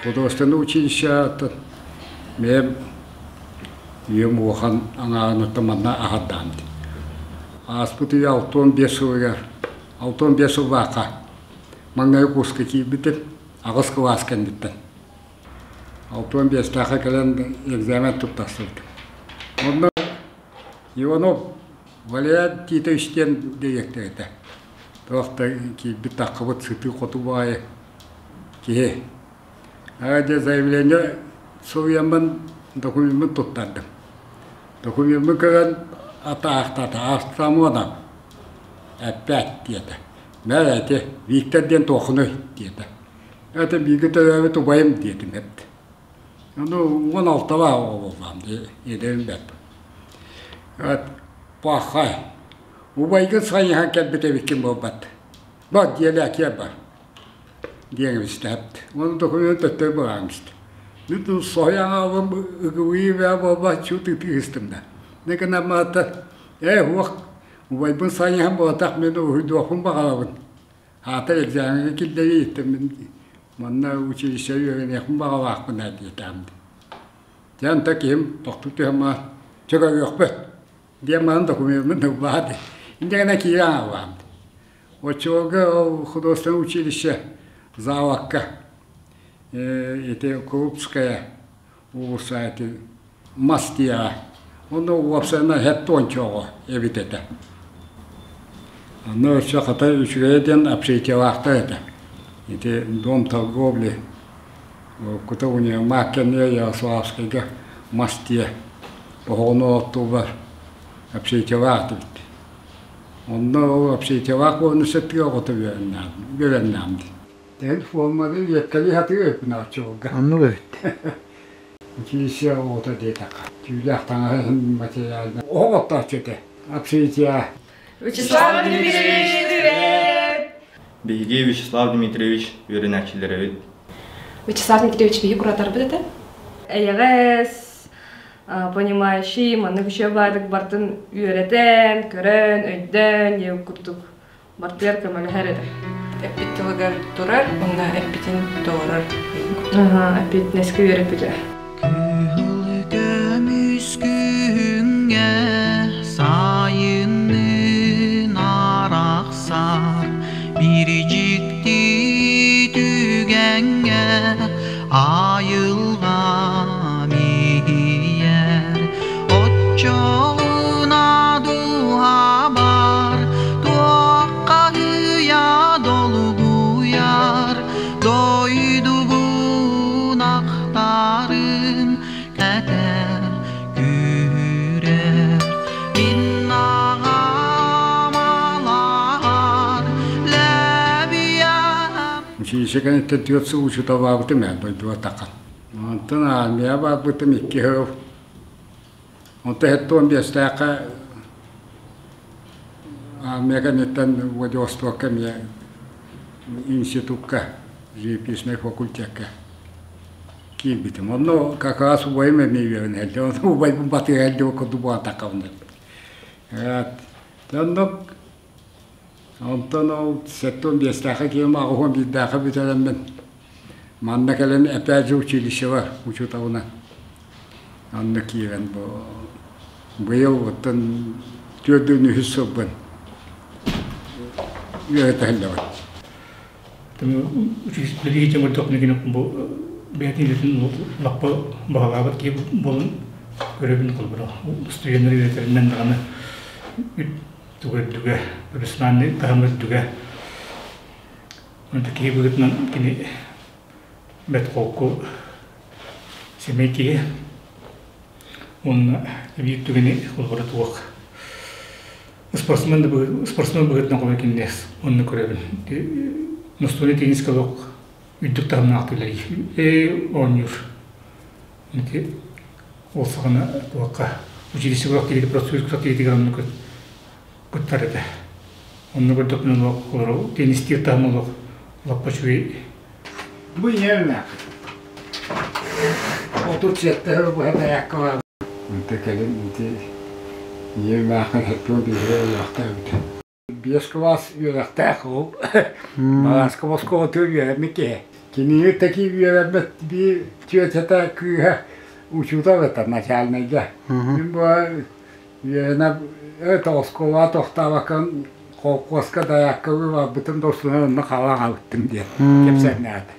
Художественное училище Мээм ийэм улахан аҥаарыныттан манна аһардаан Ааспыт үйэ 65 сылыгар, 65 сыллаахха маҥнайгы курска киирбитим, аҕыс кылаас кэнниттэн. 65-тээххэ кэлэн экзамен туттарсыбытым. Онно Иванов Валерий Титович диэн дириэктэр этэ. Туох да киирбит таххыбыт сытыы-хоту баҕайы киһи. Аа дьэ заявление суруйаммын докумеммун туттардым. Докумеммун көрөн атаахтата астамуона эппэт диэтэ. Мэр эти Виктор диэн туоххунуй диэтэ. Это бииргэ төрөөбүт убайым диэтим эт. Ну 16-ла оҕо буоллаҕым дии эдэрим бэрт. Эт пахай убайгын сайыһан кэлбит эбиккин буолбат. Бар дьиэлээ бар диэн истээт. Оны документ төттөрү быраҕан истэ. Бүтүн соһуйан аалым ыгылыы бää буолба чут ытыыстым да. Не гынаммаата ээ уох убайбын сайыһан буолатах мен уһуйдуохпун баҕарабын. Аата экзамеҥҥа киллэрии иттим мин манна училище үөрэниэхпин баҕалаахпын ээ диэтэҕим. Дьэ онто киһим тохтуу түһэн маҕан чөкөрүөхпүт диэн баран докумеммын ылбаат. Инньэ гынан киирэн ааллаҕым. Оччолорго ол художественное училище Заалакка ити Крупская уулусса ити мас тиэҕэ. Онно уопсайынан хэт оҕо эбит этэ. Онно өссө хата үчүгэйэ диэн общежитиелаахтар этэ. Ити дом торговли кута универмаг кэннигэр Ярославскайга мас тиэ оһоҕун олохтууллар общежитиелаах эбит. Онно ол общежитиелаах буолан сөптүгэ оҕото үөрэннэҕим дии. Tel форманы үөккэлии сатыыр эбиппин оччолорго. Оннук эбит. Училище оҕото диэтэххэ. Түүлээх таҥаһын материалынан оһох оттооччу этэ. Общежитие. Вячеслав Дмитриевич, привет! Биһиги Вячеслав Дмитриевич үөрэнээччилэрэбит. Вячеслав Дмитриевич биһи куратарбыт этэ. Эйэҕэс, понимающий, маннык үчүгэй баайдык бартын үөрэтэн, көрөн, өйдөөн диэн курдук бартыгар көмөлөһөр этэ. Эппит тылыгар турар, уонна эппитин толорор. Эппитинэскэ үөрэппитэ. Күһүл көмүс күһүҥҥэ сайыннын арахсар биир дьикти түгэҥҥэ айылҕа иһийэр оччоҕуна дууһабар туоххаһыйа долгуйар дойдубун ахтарын кэтэр күүрэр мин аҕам алаһар лэбийэм Училище кэнниттэн түөрт сыл учууталлаабытым ээ дойдуга таххан. Онтон армия барбытым икки сыл. Онтон 75-тээххэ армия кэнниттэн Владивостокка эмиэ институкка живописный факультекка киирбитим. Онно как раз убайым эмиэ үөрэнэллэр. Онно убайбын батыһа илдьибит курдук буолан Оннук Онтон ол 75-тээххэ киһим 81-дээххэ бүтэрэммин манна кэлэн опять же училищеҕа учууталынан онно киирэн бу быйыл оттон түөрдүн үһүс сылбын үөрэтэ сылдьабын. Билиги чөҥөрдөхпүнэ бу бэйэтин идэтин лаппа баҕалаабыт киһи буолан көрөбүн холобура студеннар үөрэтэринэн даҕаны тугу үрдүгэ, профессиональный таһым үрдүгэ. Онто киһи быһыытынан кини бэрт холку сэмэй киһи. Уонна биир түгэни холобура туох спортсмен да спортсмен быһыытынан холобура кинини онно көрөбүн. Настольный теннискэ олох үрдүк таһымнаах үлэлиир оонньуур. Ити ол саҕана туохха училищеҕа киирии профсоюзка кииритигэр оннук кыттар этэ. Онно көрдөхпүнэ олох олору теннистиир таһым олох лаппа үчүгэй. Бу ийэлээх. 37 сыл быһа дайаакка баар. Онто кэлин ити ийэм аахын хэппион биһиги өлүөхтээбитэ. Биэс кылаас үөрэхтээх ол. Балааска Москватыгар үөрэммит киһи. Кинини таки үөрэммит биир тетята кыыһа учуутал этэ начальнайга. Мин бу үөрэнэ это оскуолаҕа тохтообоккон холкуоска дайааккалыы барбытым да устунан онно хаалан хаалбыттым диэн кэпсээннээтэ.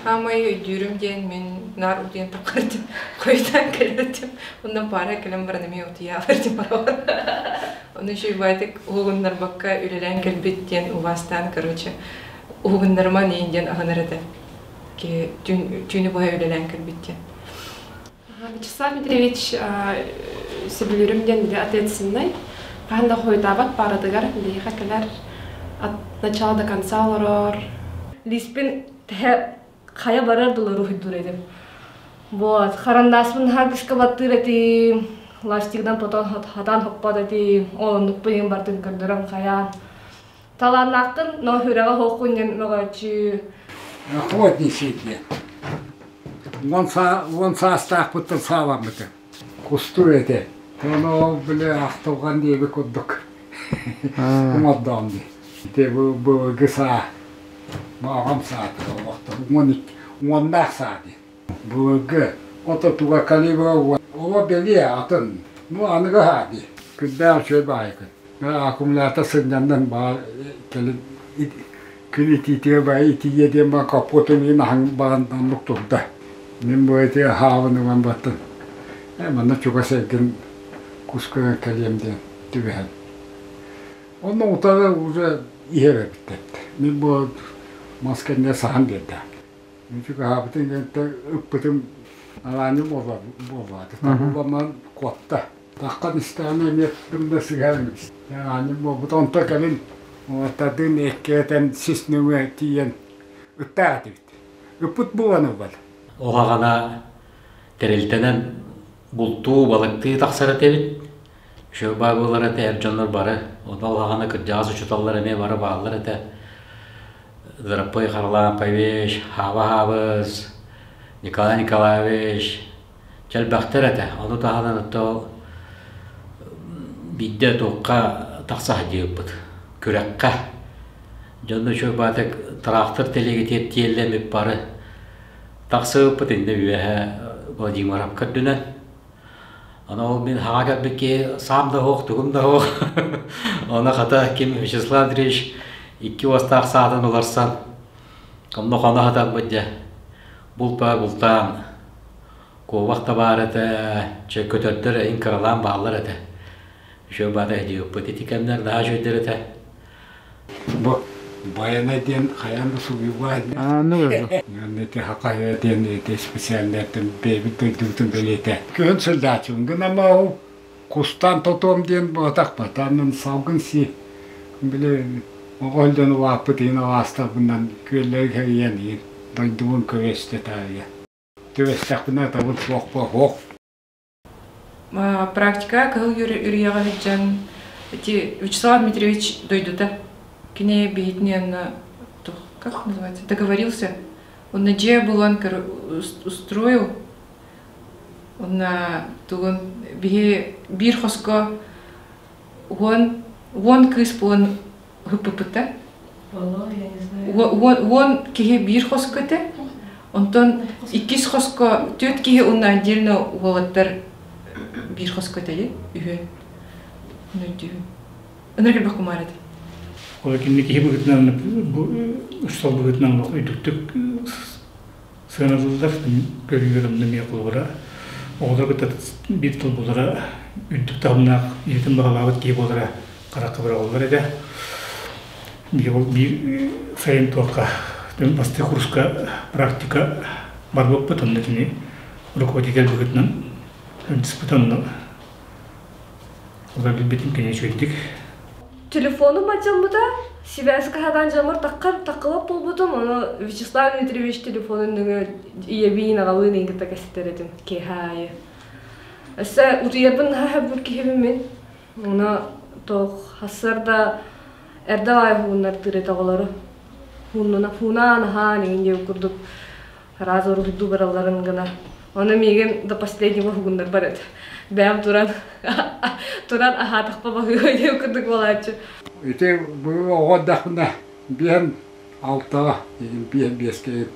Хаамай өйдүүрүм диэн мин наар утуйан таххар этим. Хойутаан кэлэр этим. Онно паара кэлэн баран эмиэ утуйаабар этим барабар. Ону үчүгэйбаатык уһугуннарбакка үлэлээн кэлбит диэн убаастаан, короче, уһугуннарыман иин диэн аһынар этэ. Ки түүнү быһа үлэлээн кэлбит диэн. Вячеслав Дмитриевич сөбүлүүрүм диэн били ответственнай, хаһан да хойутаабат пааратыгар биһиэхэ кэлэр от начала до конца олорор. Лиспин тэһэ хайа барар дылы уруһуйдуур этим. Вот, харандааспын наһаа кыска баттыыр этим, ластигынан потом хатаан хоппот этим, ол оннукпун иһин бартын көрдөрөн хайаан. Талааннааххын, но сүрэҕэ суоххун диэн мөҕөөччү. Охотничий диэн. Уон саастаахпыттан сааламмытым. Кустур этэ. Ону ол били ахтылҕан диэби курдук оҥордоҕум дии. Ити бу былыргы саа, бу аҕам саата олохтон уоннаах саа диэн. Былыргы ото туга калибра оло бэлиэ атын, ну аныгы саа дии. Күндээх үчүгэй баайыкын. Аккумулятор сынньаннан баа кэлин күн итиитигэр баайы итийиэ диэн баан капотун иин аһаҥ баҕан оннук турда. Мин бу ити хаабын ылан баттым. Манна чугас эргин кус көрөн кэлиэм диэн түбэһэн. Онно утары уже иһэр эбиттэр. Мин бу мас кэннэ саһан биэрдэ. Мин чугаһаабытын кэнтэ ыппытым араанньы буолбаата. Табылламан куотта. Таххан истэҕинэ эмиэ тымна сыһан араанньым буолбут. Онто кэлин уолаттардыын эккирэтэн сис нөҥүө тиийэн ыттаах этибит. Ыппыт буолан ылбат. Оһаҕана тэрилтэнэн бултуу, балыктыы тахсар этибит. Үчүгэй буолар этэ, эр дьоннор бары. Онно оһаҕана кырдьаҕас учууталлар эмиэ бары бааллар этэ. Дыраппый Харлампович, Хаба Хаабыс, Николай Николаевич чэлбэхтэр этэ. Ону таһынан оттон биирдэ туохха тахса сылдьыбыппыт, күрэххэ. Дьонно үчүгэй баатык тыраахтыр тэлиэгэтигэр тиэллэммит бары тахсыбыппыт иннэ үөһэ Владимировка үрдүнэн. Аны ол мин хаҥа кэлбит киһи саам да суох, тугум да суох. Ону хата ким Вячеслав Андреевич икки уостаах саатын уларсан, онно хоно сатаммыт дьэ. Булпа бултаан, куобах да баар этэ, чэ көтөрдөр эҥин кыралаан бааллар этэ. Үчүгэй баата иһдиэхпит. Ити кэмнэр наһаа үчүгэйдэр этэ. Бу Байанай диэн хайаан да суруйбаа Ити хахайа диэн ити специальнайтан бэйэбит дойдубутун бэлиэтэ. Күһүн сылдьааччыбын гынама ол кустаан тотуом диэн буотахпат. Аннын салгын си били оҕо сылдьан улааппыт иһин алаастарбынан күөллэри кэрийэн иһин дойдубун көрө истэ таарыйа. Түбэстэхпинэ атабын суох буо Практика Кыһыл Үрүйэҕэ сылдьан ити Вячеслав Дмитриевич дойдута. Кини биһитинэн как называется, договорился. Онно дьиэ булан устроил. Онно тугун биһи биир хоско уон кыыс буолан ыһыппыппыт Уон киһи биир хоско этэ. Онтон иккис хоско түөрт киһи уонна отдельно уолаттар биир хоско этэ үһүөн. Өйдүүбүн. Ынырык элбэх кумаар этэ. Ол кинини киһи быһыытынан бу үс сыл быһыытынан өйдүктүк сыаналыыллар. Көрүүгэр онно эмиэ холобура оҕолор кытта биир тыл булара үрдүк таһымнаах ийэтин баҕалаабыт киһи буолара харахха быраҕыллар этэ. Биир биир сайын туохха бастакы курска практика барбыппыт, онно кини руководитель быһыытынан ыытыспыт онно Ола билбитим кини үчүгэйдик. Телефонум алдьаммыта, связка сатаан дьоммор таххар таккылап буолбутум, ону Вячеслав Дмитриевич телефонун нөҥүө ийэбиин, аҕалыын иин кытта кэпсэтэр этим киэһэ аайы. Өссө утуйарбын наһаа сөбүлүүр киһибин мин. Ону туох сарсыарда эрдэ аайы уһугуннартыыр этэ оҕолору. Хууннаан аһаан иҥин диэбит курдук. Сразу уруһуйдуу баралларын гына. Ону миигин до последнего уһугуннарбар этэ. Бэйэм туран туран аһаатахпа баһыыба диэн курдук буолааччы. Ити бу оҕо эрдэхпинэ биэм алтаҕа, биэм биэскэ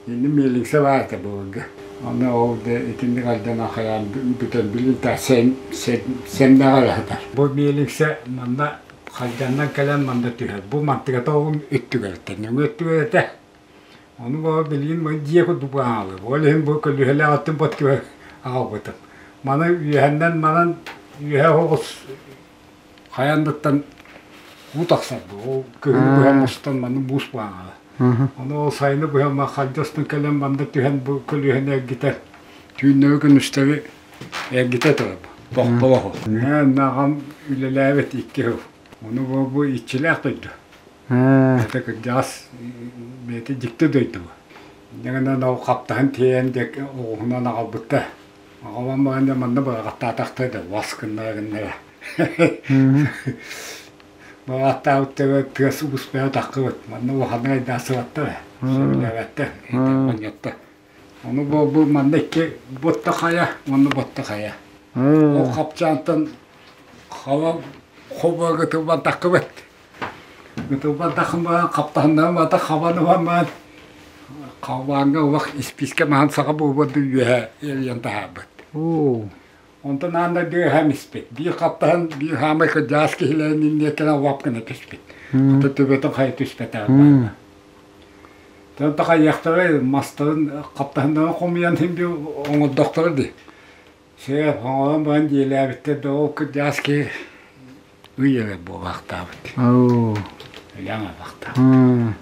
инни миэлиҥсэ баар этэ былыргы. Аны ол да итинник алдьанан хайаан бүтэн билин та сэн сэмнэҕэ эрэ сытар. Бу миэлиҥсэ манна халдьаннан кэлэн манна түһэр. Бу мантыгата оҕум өттүгэр нөҥүө өттүгэр этэ. Ону баҕар билигин бу дьиэ курдук аҕалым. Ол иһин бу көлүөһэлээҕиттэн бот түһэ аҕалбытым. Маны үөһэннэн манан үөһэ оҕус хайандыттан уу тахсар бу. Ол кыһыны быһа мустан манны буус бааҥала. Ону ол сайыны быһа ма халдьастан кэлэн манна түһэн бу көлүөһэни эргитэр. Түүннэри күнүстэри эргитэ турар. Тохтолох. Наҕам үлэлээбит икки сыл. Ону бу бу иччилээх дойду. Это кырдьаҕас бэйэтэ дьикти дойду. Инньэ ол хаптаһын тиэйэн дьэ оҕуһунан аҕалбыттар. Аҕалан баран дьэ манна быраҕаттаатахтара да вас гыннара гыннара. Быраҕаттаабыт төбө тыас угуспайа таххыбыт. Манна улаханнык айдаасыбаттар сөбүлээбэттэр, манньаттар. Ону бу, бу манна икки ботта хайа уонна ботта хайа. Ол хапчаантан хала хобо гытылбан таххыбыт. Гытылбан таххын баран хаптаһыннарым ата хабан ылан баран халлааҥҥа улах испиискэ маһын саҕа буолбут үөһэ эрийэн таһаарбыт. Онтон аан дойдуга эһэм испит. Биир хаптаһын, биир хаамай кырдьаҕас киһилэрин инниэккэнэ лап гына түспүт. Хата төбөтүн хайа түспэтэ. Тон такайыахтара мастарын хаптаһыннарын хомуйан иһин би оҥордохторо дии. Сөп, оҥорон баран дьиэлээбиттэр да ол кырдьаҕас киһи ый эрэ буолаахтаабыт. Өлөҥ абахтаабыт.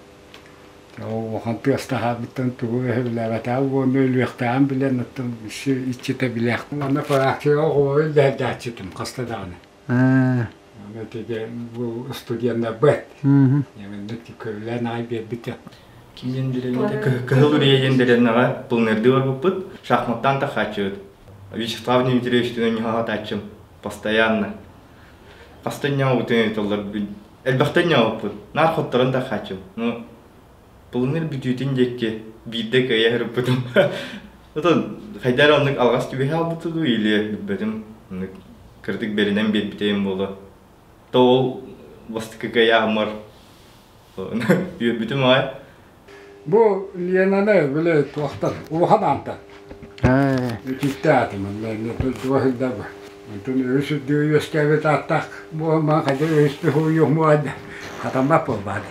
Ол улахан тыас таһаарбыттан тугу өһүллээбэтэҕэ уонна өлүөхтээҕин билэн оттон иччитэ билээх. Манна практикаҕа оҕолору илдьээччитим хаста даҕаны. Аны ити бу студеннарбыт. Маннык көрүлээн аҕай биэрбитэ. Киин дэриэбинэтэ Кыһыл Үрүйэ диэн дэриэбинэҕэ планердыы барбыппыт. Шахматтаан тахааччыбыт. Вячеслав Дмитриевич түнэн постоянно. Хаста ньаабытын толлор элбэхтэн ньаабыппыт. Наар хотторон тахааччым. Ну, планер бүтүүтүн диэки биирдэ кыайа сырыппытым. Отон хайда эрэ оннук алҕас түбэһэ албыта дуу или билбэтим. Оннук кырдык бэринэн биэрбитим буолуо. То ол бастакы кыайааммар үөрбүтүм аҕай. Бу Ленаны били туохтан улахан аантан үтүктэ аатым туох сылдьар Онтон өрүс үрдүгэр үөскээбит ааттаах буолан хайда өрүспү хуйуохмуга хатаммат буолбаат.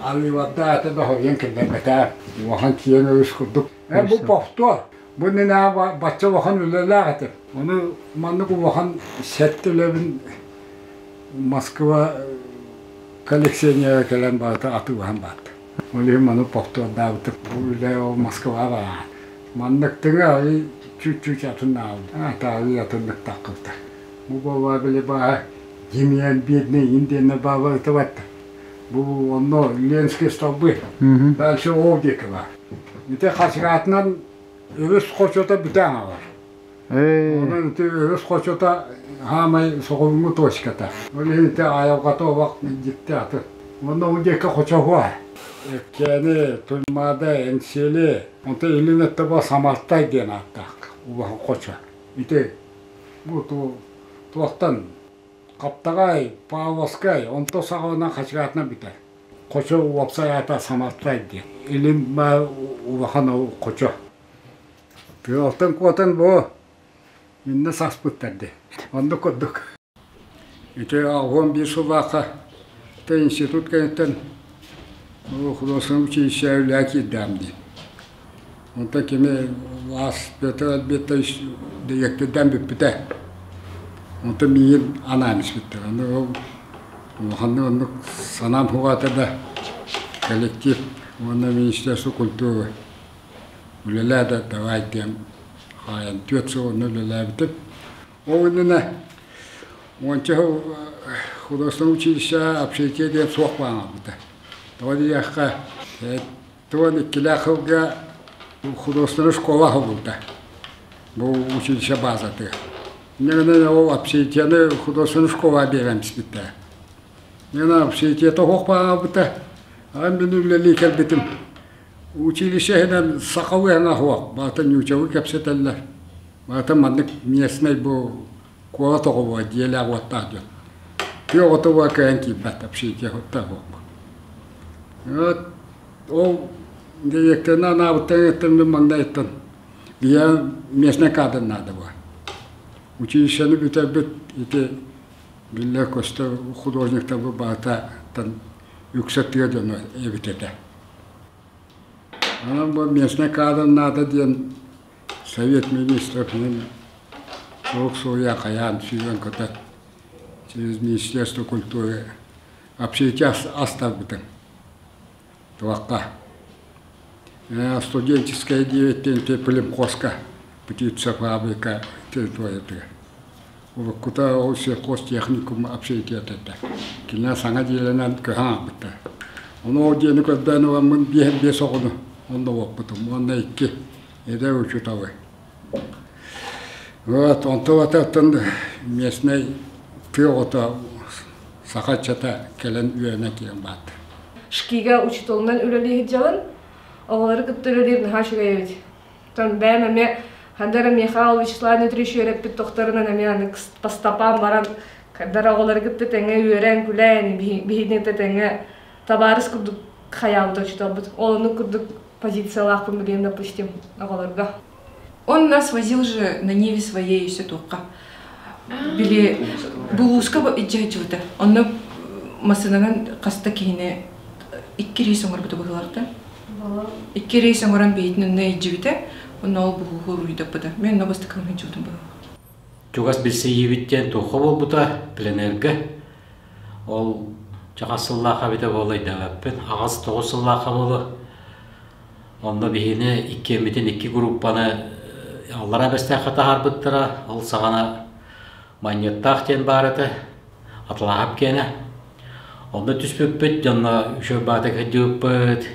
Аллыбарда аты да хоруйан киллэрбэтэ. Улахан киэҥ өрүс курдук. Бу повтор. Бу иннинэ бачча улахан үлэлээх этим. Ону маннык улахан сэттэ үлэбин Москва коллекционера кэлэн барыта атыылаһан барда. Ол иһин маны повтордаабытым. Бу үлэ ол Москваҕа бараан. Манныктыҥы арый чуть-чуть атын аалда. Арый атыннык таххыбыта. Бу буолла били баа Демьян бедный индиэннэр баабар ытыбатта. Бу онно Ленскэй столбы. Дальше ол диэки бар. Ити хасыгаатынан өрүс хочото бүтэн аҕалар. Онон ити өрүс хочото хаамай соҕурууҥҥу точката. Ол иһин ити айылҕата олох дьикти атын. Уонна ол диэки хочоһуо. Эккээни, Туймаада, Эҥсиэли, онтон илин өттө бу Самартай диэн ааттаах улахан хочо. Ити бу туохтан Хаптаҕай, Павловскай, онто саҕаланан хачыгаатынан бүтэр. Хочо уопсай аата Самартай диэн. Илин улахан ол хочо. Тыалтан куотан бу иннэ саспыттар дии. Оннук курдук. Ити 81 сыллаахха институт кэнниттэн художественное училище үлэҕэ киирдэҕим дии. Онтон кини Лаас Петр Альбертович дириэктэрдээн бүппүтэ. Онтон миигин анаан испиттэр. Аны ол улаханнык оннук санаам суоҕа да коллектив уонна Министерство культуры үлэлээ да давай диэн хаайан түөрт сыл онно үлэлээбитим. Ол иннинэ уонча сыл художественное училище общежитие диэн суох буолан хаалбыта. Тоҕо диэххэ Туон иккилээх сылга художественнай школа аһыллыбыта. Бу училище базатыгар. Инньэ гынан ол общежитиены художественнай школа биэрэн испиттэрэ. Инньэ гынан общежитиета суох баҕабыта. Аҕам мин үлэлии кэлбитим. Училище иһинэн сахалыы аҥа суох, баата ньуучалыы кэпсэтэллэр. Баата маннык местнай бу куорат оҕолоро дьиэлээх-уоттаах дьон. Тыа оҕото буола кыайан киирбэт общежитие суох. Вот ол дириэктэринэн анаабыттарын мин маҥнайыттан биһиэхэ местнай кадр наада буолар. Училищены бүтэрбит ити биллэр-көстөр художниктарбыт барыта үксэ тыа дьоно эбит этэ. Онон бу местнай кадр наада диэн Совет министров мин сурук суруйа хайаан сүүрэн-көтөн через Министерство культуры общежитие астарбытым. Туохха? Студенческая диэбиттэн племхозка птица фабрика территориятыгар. Уруккута ол сельхозтехникум общежитиета этэ. Кинилэр саҥа дьиэлэнэн көһөн аҕалбыттара. Ону ол дьиэни көрдөөн ыламмын биэс оҕону онно уоппутум уонна икки эдэр учууталы. Вот, онтон оттон местнай тыа оҕото саха ыччата кэлэн үөрэнэ киирэн баатта. ШКИга учууталынан үлэлии сылдьабын. Оҕолору кытта үлэлиир наһаа үчүгэй эбит. Оттон бэйэм эмиэ ханна эрэ Михаил Вячеслав Дмитриевич үөрэппит тохторунан эмиэ аны постапаан баран ханна эрэ оҕолору кытта тэҥҥэ үөрэн, күлэн, биһигини кытта тэҥҥэ табаарыс курдук хайаабыт учууталбыт. Ол оннук курдук позициялаахпын билигин, допустим, оҕолорго. Он нас возил же на Ниве своей еще туохха. Били булууска илдьэ Онно массыынанан хаста киһини икки рейс оҥорбута быһыылаахта. Икки рейс оҥорон бэйэтин онно илдьибитэ, онно ол буһууһу уруйдаппыта. Мен онно бастакы илдьибитим быһыылаах. Чугас билсийиибит диэн туохха буолбута пленэргэ. Ол чаҕас сыллаах эбитэ буола өйдөөбөппүн. Аҕыс тоҕус сыллаахха буолуо. Онно биһини иккиэммитин икки группаны аллараа Бэстээххэ таһаарбыттара. Ол саҕана Манньыаттаах диэн баар этэ, Атлааһап киэнэ. Онно түспүппүт, дьонно үчүгэй баатык сылдьыбыппыт,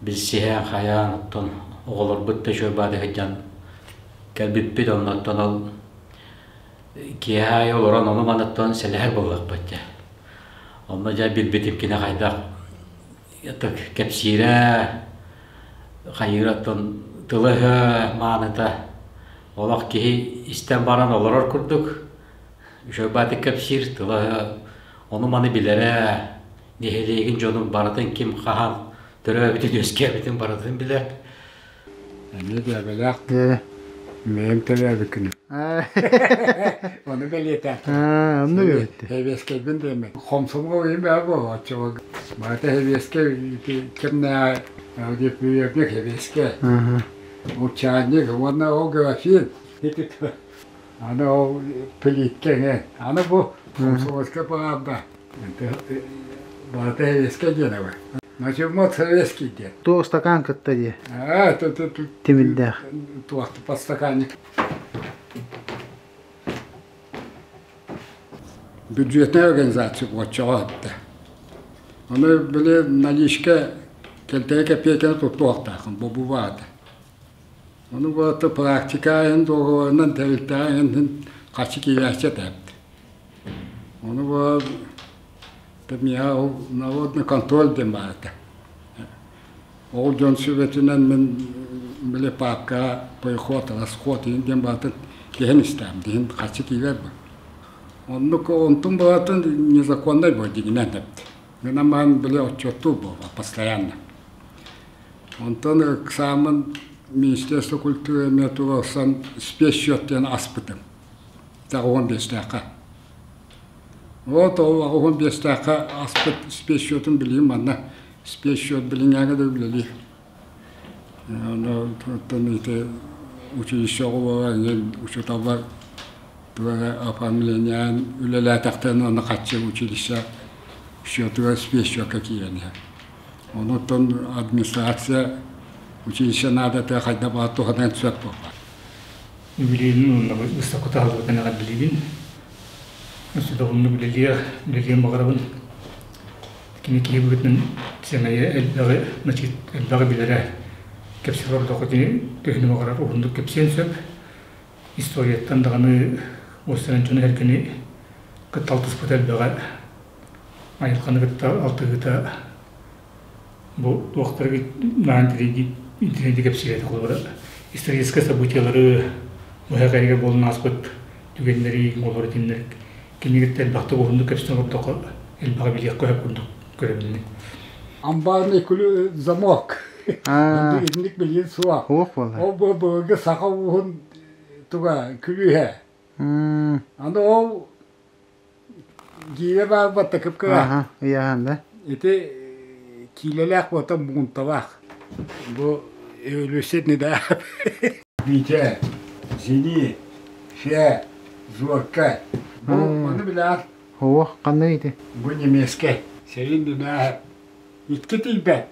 билсиһэн, хайаан, оттон оҕолорбут да үчүгэй баатык сылдьан кэлбиппит, оннуттан ол киэһэ аайы олорон ону-маны оттон сэлэһэр буоллахпыт дьэ. Онно дьэ билбитим кини хайдах кэпсиирэ, хайыыра оттон тыла-өһө мааныта олох киһи истэн баран олорор курдук үчүгэй баатык кэпсиир тыла ону-маны билэрэ, нэһилиэгин дьонун барытын ким хаһан төрөөбүтүн-үөскээбитин барытын билэр. Эмиэ дьээбэлээх бэйэм төрөөбүккүн. Ону бэлиэтээтим. Онну эбит. Хэбиэскэйбин диэмэ. Хомсомго уйун баа буолуоччу. Баата хэбиэскэ кимнээ диэппиэппик хэбиэскэ. Учаанньык уонна ол графин. Аны ол плиткэ Аны бу комсомольская правда. Баата хэбиэскэ диэн эбэ. Начыммат советский диэн. Туох стакан кытта дии. Аа, ту Тимирдээх. Туохты подстаканник. Бюджетная организация оччоҕо этте. Оны били наличка кэлтэйэ кэпиэкэни туттуохтаахын бобу баата. Ону буолта практика айан договорынан тэрилтэ айанын хачы киирээччи этээпти. Ону буол миэхэ ол народный контроль диэн баар этэ. Ол дьон сүбэтинэн мин били паапкаҕа приход, расход иһин диэн барытын тиһэн истэҕим, диһин хаччы киирэр бу. Оннук онтун барытын незаконнай буо дьиҥинэн эпти. Гынан баран били отчуоттуур буолла постоянно. Онтон ыксааммын Министерство культуры эмиэ туруорсан спецсчет диэн аспытым. 85-тээххэ. Вот ол 85-тээххэ аспыт спецсчетун билигин манна спецсчет билиҥҥээҥи да үлэлиир. Оттон ити училище оҕолоро эҥин учууталлар туга эрэ оформлениеҕа үлэлээтэхтэринэ онно хаччы училище счетугар спецсчекка киирэн иһэр. Онон администрация училище наадата хайдах баҕар туһанан сөп буолла. Юбилейын уонна выставка таһыллыбытын эҕэрдэлиибин. Өссө да уһуннук үлэлиэх, үлэлиэн баҕарабын. Кини киһи быһыытынан сэмэйэ элбэҕи, значит, элбэҕи билэрэ кэпсэл ордоҕо кини төһөнү баҕарар уһуннук кэпсиэн сөп. Историяттан даҕаны уостарын дьону эргини кытта алтыспыт элбэҕэ айылҕаны кытта алтыһыыта Бу туохтарга наан интеллигенти кэпсиир холобура историческай событиялары быһа кэригэ буолан ааспыт түгэннэри олор итиннэр кинигиттэ элбэхтик уһуннук кэпсэтэн олордоххо элбэҕи билиэххэ сөп курдук көрөбүн. Амбарный замок. Инник билигин суох. Ол былыргы саха ууһун туга күлүүһэ. Аны ол Гиирэ баар баттакып кыра. Ыйаһан да. Ити киилэлээх буотан муунталаах. Бу эволюция не да. Витя, Зини, Фе, Зорка. Бу маны билэр. Хуох ханна ити? Бу немецкэй. Сэрин дүнää икки тиийбэт.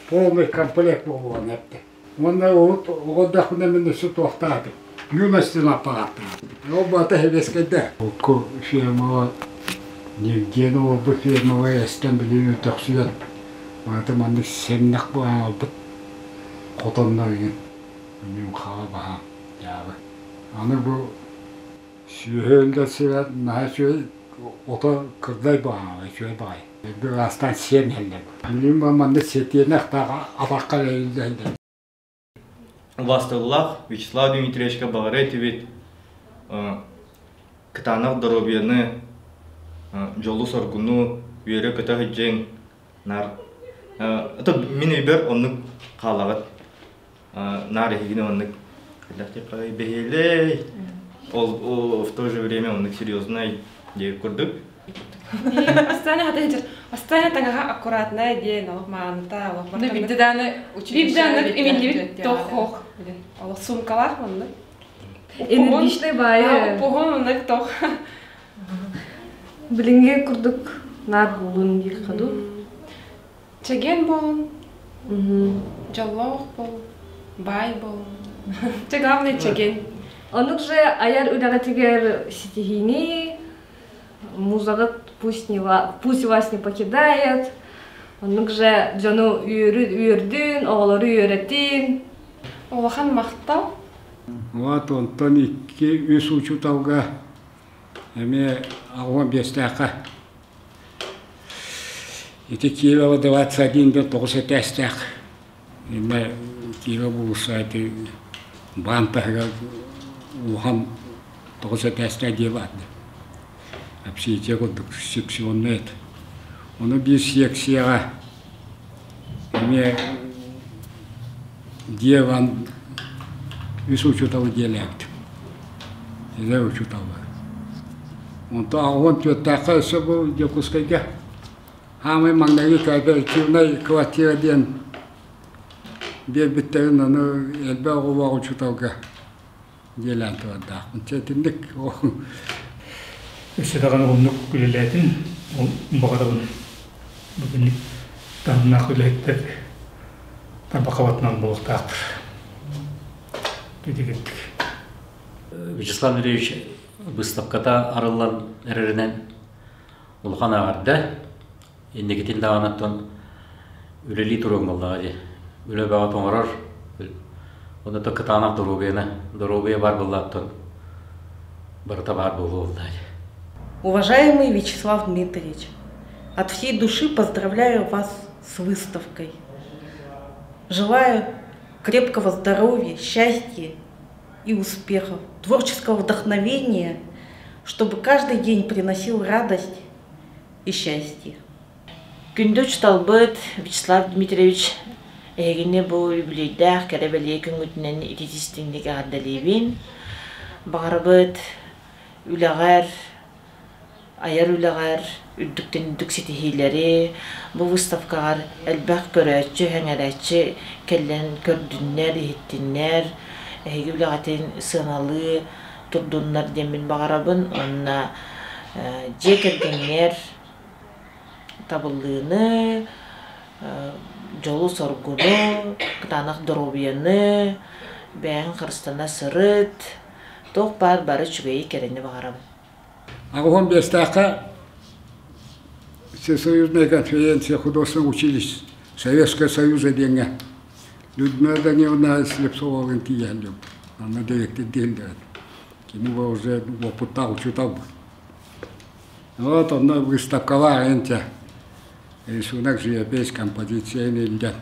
Полный комплект буолуон эттэ. Уонна урут оҕо мин өссө туохтаатым. Юностин аппарааттаах. Ол бата хэбэскэйдэ. Укку фермаҕа Евгенова бу фермаҕа эстэн билигин өтөхсүйэн маата маннык сэмнэх бу аҥалбыт хотоннор игин үнүм хаҕа баһаам дьаабы. Аны бу сүөһү өллө сирэ наһаа үчүгэй ото кырдай баҕаҥа үчүгэй баҕайы. Быраастаан сиэн иһэллэр. Билигин бу маннык сэтиэнэх атахха эриллэ Убаастабыллаах Вячеслав Дмитриевичка баҕара этибит кытаанах доруобуйаны, дьолу-соргуну, үөрэ-көтө сылдьыҥ, наар это мин өйбөр оннук хаалаҕыт наар эһигини оннук бэһиэлэй ол в то же время оннук серьезный диэбит курдук Астана хата Астана таҥаһа аккуратная диэн олох мааныта олох Ну бидде дааны Бибданы иминнибит тох олох сумкалаах манна. Энергичный баайы. Уппуһун оннук тох. Билиҥҥи курдук наар буолун диир хаду. Чэгиэн буолун, дьоллоох буол, баай буол. Чэ главное чэгиэн. Оннук же айар үлэҕитигэр ситиһиини, музаҕыт пусть, не пусть вас не покидает. Оннук же дьону үөрдүн, оҕолору үөрэтин. Улахан махтал. Вот онтон икки үс учууталга эмиэ аҕуон биэстээххэ Ити Кирова 21 да тоҕус этээстээх иннэ Киров уулусса ити баан таһыгар улахан тоҕус этээстээх дьиэ баар общежитие курдук секционнай этэ. Ону биир секцияҕа эмиэ дьиэ ылан үс учууталы дьиэлээбитим. Эдэр учууталлар. Онтон аҕыс уон түөртээххэ өссө бу Дьокуускайга хаамай маҥнайгы кооперативнай квартира диэн биэрбиттэрин аны элбэх оҕолоох учууталга дьиэлээн турардаахпын. Чэ итинник Өссө даҕаны уһуннук үлэлээтин, ол баҕарабын бүгүннүк таһымнаах үлэһиттэр тарбахабатынан буолуохтаахтар. Итигиттик. Вячеслав Андреевич быыстапката арыллан эрэринэн улахан эҕэрдэ. Инникитин даҕаны оттон үлэлии туруоҥ буоллаҕа дии. Үлэ бөҕө тоҥорор. Онно кытаанах доруобуйаны, доруобуйа баар буоллааттан барыта баар буолуо буоллаҕа дии. Уважаемый Вячеслав Дмитриевич, от всей души поздравляю вас с выставкой. Желаю крепкого здоровья, счастья и успехов, творческого вдохновения, чтобы каждый день приносил радость и счастье. Күндү учууталбыт Вячеслав Дмитриевич эһигини бу үбүлүөйдээх кэрэ бэлиэ күҥҥүтүнэн ититистиҥник эҕэрдэлиибин. Баҕарабыт үлэҕэр, айар үлэҕэр үрдүктэн үрдүк ситиһиилэри, бу выставкаҕар элбэх көрөөччү, сэҥээрээччи кэлэн көрдүннэр, иһиттиннэр, эһиги үлэҕитин сыаналыы турдуннар диэммин баҕарабын уонна дьиэ кэргэҥҥэр табыллыыны, дьолу-соргуну, кытаанах доруобуйаны, бэйэҥ харыстана сырыт, туох баар бары үчүгэйи кэрэни баҕарабын. Аҕыс биэстээххэ Всесоюзная конференция художественных училищ Советского Союза диэҥҥэ Людмила Даниловна Слепцовалыын тиийэн дьон. Анна дириэктир дииллэр. Кини бу уже уопуттаах учуутал. Вот онно выставкалаах энчэ. Рисунок, живопись, композиция илдьэн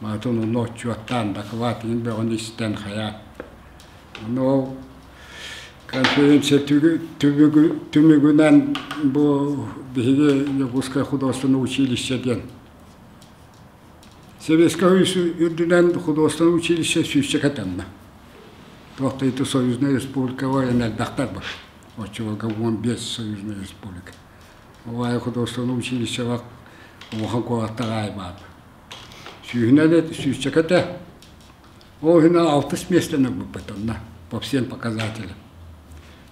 маатын онно отчуоттаан доклад иһин бөҕөнү истэн хайаан. Ону ол конференция түмүгүнэн бу биһиги Якутское художественное училище диэн Советскай Союз үрдүнэн художественное училище сүүсчэкэ тэннэ. Туох да ити союзнай республикаҕа элбэхтэр бар. Оччолорго 15 союзнай республика. Ол аайы художественное училищеҕа улахан куораттар аайы баар. Сүүһүнэн сүүсчэкэ этэ. Ол иһин алтыс миэстэни ылбыппыт онно по всем показателям.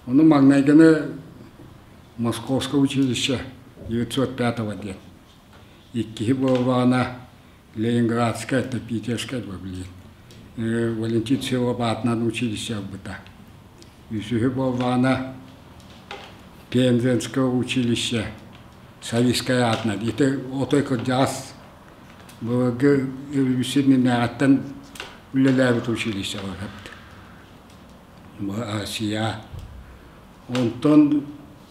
Ону маҥнайгыны Московское училище 905 диэн. Иккиһи буоллаҕына Ленинградскай, это Питерскай блин. Валентин Селов аатынан училище ылбыта. Үсүһү буоллаҕына Пензенское училище Савицкай аатынан. Ити отой кырдьаҕас былыргы революция үлэлээбит училище эбит. Россия. Онтон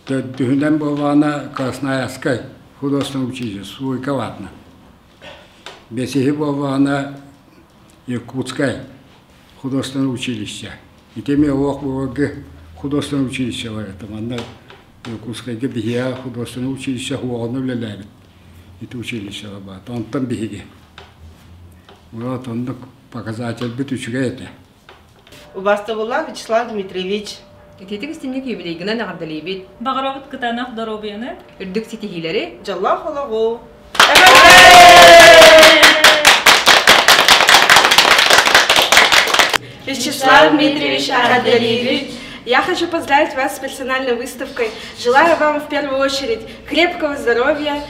төрдүһүнэн буоллаҕына Красноярскай художественное училище Суйков аатынан. Бэсиһи буоллаҕына Иркутскай художественное училище. Ити эмиэ олох былыргы художественное училище бар этэ. Манна Иркутскайга биһиэхэ художественное училище уоҕуна үлэлээбит ити училищеҕа баат. Онтон биһиги. Вот оннук показательбыт үчүгэй этэ. Убастабыллаах Вячеслав Дмитриевич. Ититик истинник юбилейгынан эҕэрдэлиибит. Баҕарабыт кытаанах доруобуйаны. Үрдүк ситиһиилэри. Дьоллоох олоҕу. Вячеслав Дмитриевич Арадалиевич, я хочу поздравить вас с персональной выставкой. Желаю вам в первую очередь крепкого здоровья,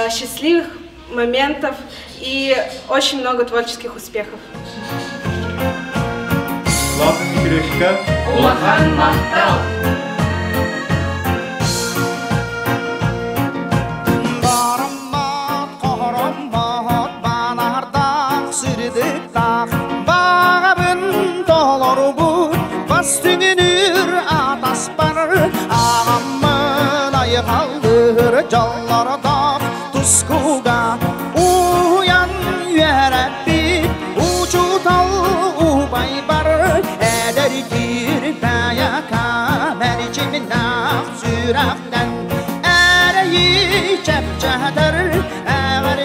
счастливых моментов и очень много творческих успехов. Слава Дмитриевичка! Улахан махтал! Барыммат, қороммат, банардақ, сырдықтақ, бағабын толорбут, бас түңінүр атаспар, ағамын айқалдыр жаллардақ, тускуга, уян үйәрәппит, учутал убай бар, әдер кирпәяка, мәрчимнақ сүрәқтен, әрәйі чәпчәдір, әғір